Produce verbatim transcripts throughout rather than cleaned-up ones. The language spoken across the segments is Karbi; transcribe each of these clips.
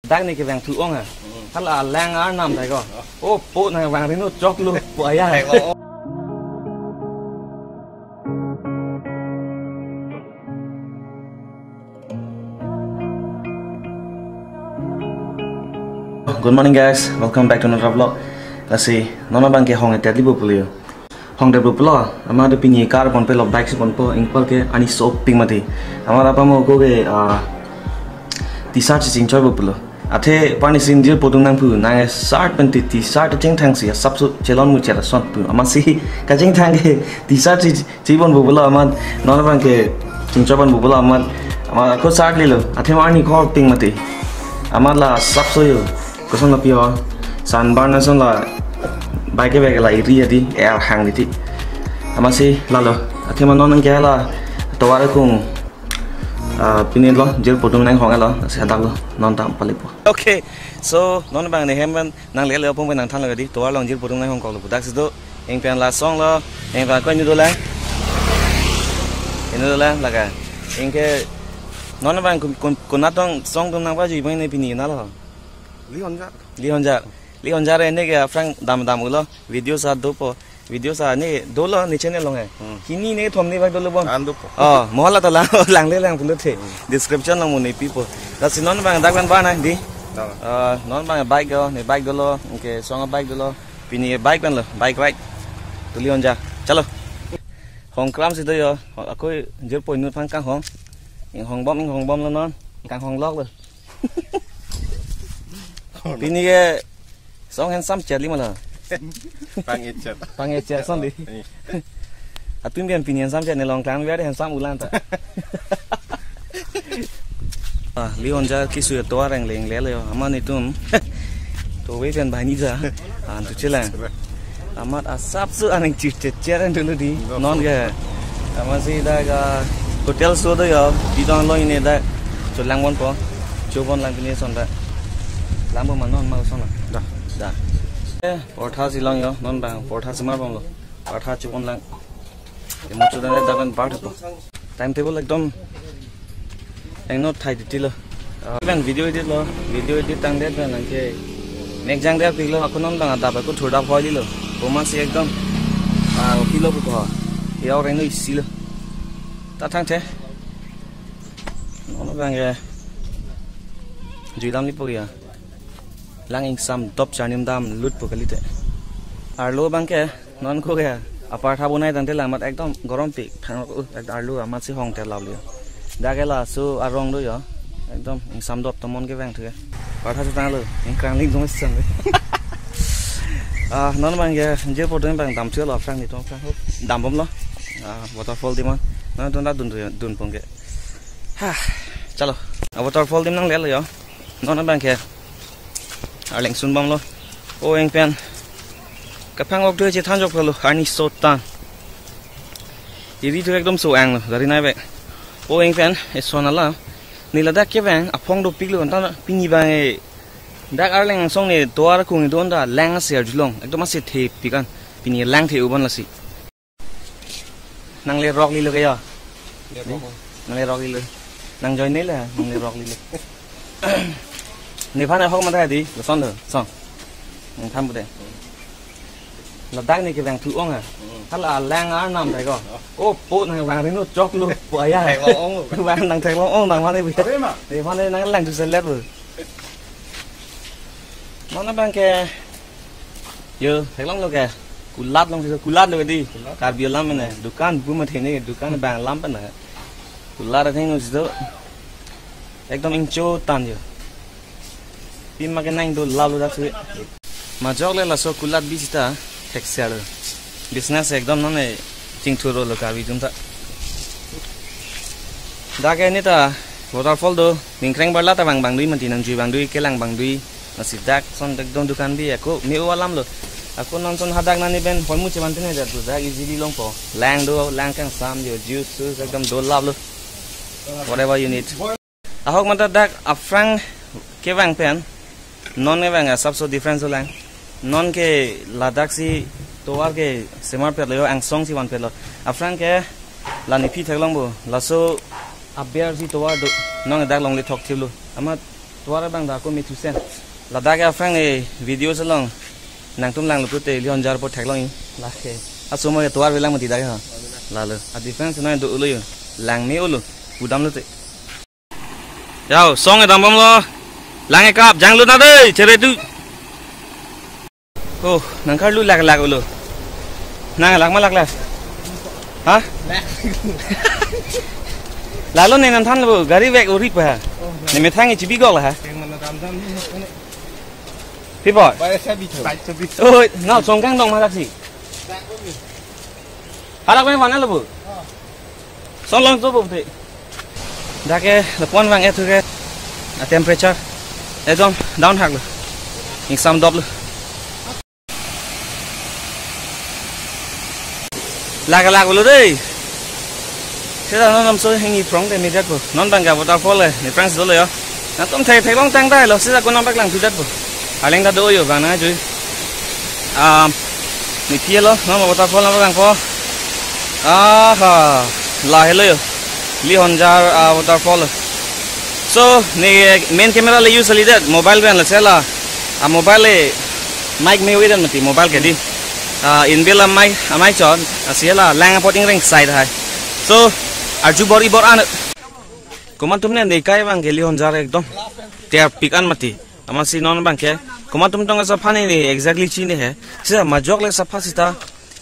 Dak ne kevang thu ong ha. Hala lang arnam thai ko. O po nangvang ri non choklo po aya. Thai ko. Good morning guys, welcome back to another vlog. Lasi non abang ke hong etet lipo pulo. Hong etet lipo pulo, amat pini car ponpe lo, bike si ponpo, ingpal ke arni sopik mati. Amat apa mo ko ke, ah, T-shirt si chingchoi po pulo. Athe pani sin jirpo atum nangpu, nang shirt pen T-shirt chingthang si, asapso chelon muchot ason pu. Amatsi kachingthang ke T-shirt si chibon po pulo amat, non abang ke chingchoi pon po pulo amat, amat ako shirt lilo, athe arni ko pink mati. Amat la asapso yo, koson lapu ho, sunburn ason la, bike ke bike la iri adi, air hang di ti. Amatsi lalo, athe ma non ke la, tovar akung, ah, pini lo, jirpo atum nanghong lo, si hadak lo, non ta palipo. Okay, so non abang ne hem pen nanglelo, pon pen nangthanlo di, tovar along jirpo atum nanghong koklo, dak si do, ingpen la song lo, ingpen ko inut dolang. Inut dolang lake. Ingke non abang kun, kun, konat tong song atum nangpajui abang ne pini nalo. Li Honja. Li Honja. Li Honja re ne ke aphrang dam dam ulo. Video sa dopo. Video sa ne dolo ne channel along he. Hmm. Hini ne thom ne bak dolo bon. An dopo. Oh, mo hala ta lang, langle lang pulo the. Hmm. Description along mo ne pipo. Lasi non abang dak pen ba na di. Dalo. Ah, non abang bike do, ne bike dolo, ingke song bike dolo. Pini bike pen lo, bike ride. To Li Honja. Chalo. Hong kram si do yo. Ako jirpo inut aphan kanghong. Inghongbom, inghongbom lo non. Kanghong lok lo. Pini ke song handsome chet li ma lo. Pang-e chet. Pang-e chet ason di. Eh. Atum bian pini handsome chet ne long klang biar handsome ulang ta. Ah, Li Honja keso tovar rengleng lelo yo. Amat netum. To we pen banyi ja. An tu chelang. Amat asapso aning chir chet chet an dolo di. Non ke. Amatsi dak hotel so do yo. Di dong lo ne dak. Cholang ponpo. Chopon lang pini ason dak. Lambo ma non ma ason dak. Da. Da. Eh, portha si long yo. Non abang portha si mar bomlo. Portha chopon lang. Emo chudan le daban part po. Time table ekdom engno thai di ti lo. Ah, even video edit lo, video edit tangdet pen nangke mek jangdet pik lo, ako non abang adap ako thurdap hoi di lo. Bo amatsi ekdom, ah, pilo ko. Ya orang no isi lo. Ta thangthe. Non abang ke. Juidam lipo ya. Lang ingsam dop charnim damlut po kalite. Arlo abang ke, non ko ke, apartha bonai tangte lang amat ekdom gorom pik, phang, uh, ekdom arlo amatsi hong etet lap liyo. Dak ke laso arong do yo, ekdom ingsam dop tomon kevang thu ke. Apartha chetang lo, ingkrang ling dong sang. Ah, non abang ke, jirpo atum abang dam thulo aphrang netum aphrang, dam bomlo. Ah, waterfall di man. Non atum ta dun thu, dun pon ke. Ha, chalo. Ah, waterfall adim nanglelo yo. Non abang ke. Arleng sun bomlo. O ingpen. Kaphang ok do chethan joklo. Arni so tan. Iri thu ekdom so-ang lo. Dari nai bek. O ingpen. Eson alam. Ne ladak kevang. Aphong dopik lo. Anta pini abang e. Dak Arleng angsong ne tovar akung do anta lang ase arjulong. Ekdom ase thepik an. Pini lang the-o bon lasi. Nangle rok lilo ke yo. Nangle rok lilo. Nang join nela, nangle rok lilo. Nephan ahok mata di, lason lo, song. Nang tham bude. Ladak ne kevang thu ong ha. Hala lang arnam thai ko. O po nangvang ri non choklo po aya. Theklong ong lo. Vang nang theklong ong nang mane bu. Nephan nanglang thu selet bu. Non abang ke. Yo, theklonglo ke. Kulat alongsi, kulat lo ke di. Kulat. Karbi alam mane. Dukan bu mathe ne, dukan abang alam pen na. Kulat atheng no si do. Ekdom ingcho tan yo. Pima ke nang do lalo dak si. Majok le laso kulat bi sita thekser lo. Business ekdom non e chingthur lo Karbi atum ta. Dak ke ne ta waterfall do. Ningkreng barla ta bang bang dui mati nangjui bang dui kelang bang dui. Lasi dak son dak dong dukan bi ako me-o alam lo. Ako non son hadak nani pen hormu cheman tene jat tu dak easily longpo. Lang do, lang kangsam yo, juice, juice ekdom do lap lo. Whatever you need. Ahok mata dak aphrang kevang pen non kevang asapso difference lang. Non ke ladak si tovar ke semar pet lo yo angsong si van pet lo. Aphrang ke la nephi theklong bo. Laso aber si tovar do. Non dak longle thok thip lo. Amat Tovar abang dak ako me thusen. Ladak ya friend, e video chelong nangtum langlo pute Lihonjar apor theklong-i. Lake asomar ke tovar avelang mati dak ha. Lalo. A difference noi do-olo yo. Lang me-olo. Pudamlote. Yau, song edambomlo. Lang ekap, janglo na dei, chere tu. Oh, nang karlu lak lak ulo. Nang lak ma lak lak. Ha? Lalo ne nang thanlo, gari vek uri pa. Ne methang ichibi gok la ha. Pipo. Bai sabi tho. Bai sabi tho. Oh, nau song kangdong ma lak si. Halak me mana lo bu? Song long to bu te. Dak ke lapu-an vang-et thu ke, a temperature ekdom down hak lo. Ingsam doplo. Lak lak ulo dei. Seta non namso hingni prong te media ko. Non abang ke waterfall e, ne friends dolo yo. Nangtum thek theklong tang dai lo, seta ko nang paklang thudat po. Arleng ta do yo bang nang jui. Um, ne phi lo, non waterfall nang paklang po. Aha, lahelo yo. Lihonjar, ah, waterfall. So, ne main camera le use lidet, mobile pen la sela. A mobile le mic me-oi dan mati mobile ke dei. Ah, inbuilt a mic, a mic chot, a sela lang apot ingreng side hai. So, arju bor-i bor-an. Komantum ne ne kai abang ke Lihonjar ekdom terpik an mati. Amatsi non abang ke. Komantum tong sapha ne ne exactly chini he. Seta majok le sapha seta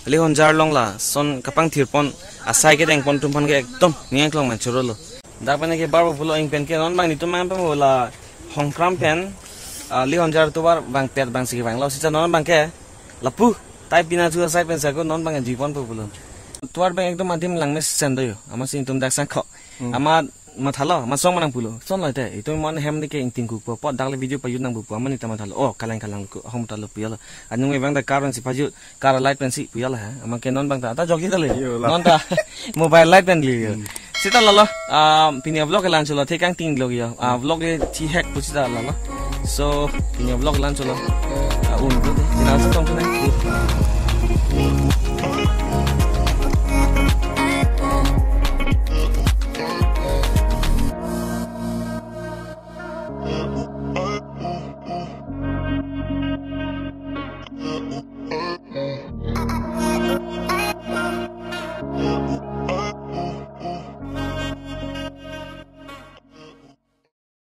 Lihonjar along lason kapangthirpon asai kedengpon atum aphan ke ekdom ning arlong man chorolo. Dak pen ke bar pulo ing pen ke non abang netum mang pen la Hongkram pen, ah, Lihonjar tovar vangpet vangsi vanglo seta non abang ke lapu tai pina chu asai pen sako non abang ke jipon pulo. Tovar abang ekdom adim langmesen do yo. Amatsi netum dak sangkho. Hmm. Amat mathalo, masong manang pulo. Son lo te, itum mon hem de ke ingting ku po, pot dak le video pajut nang bu pu, amat neta mathalo. Oh, kalang kalang ku, hom ta lo pu ya lo. Anung me abang ta car pensi pajut, car light pensi pu ya lo ha. Amat ke non abang ta, ta jokji ta le. Yo la. Non ta mobile light pen le yo. Hmm. Seta lalo, ah, pini vlog ke la-an cholo, thekang ting lo yo. Ah, vlog le thi hek pu seta lalo. So, pini vlog la-an cholo. Ah, un bu, pini sa tong tu na.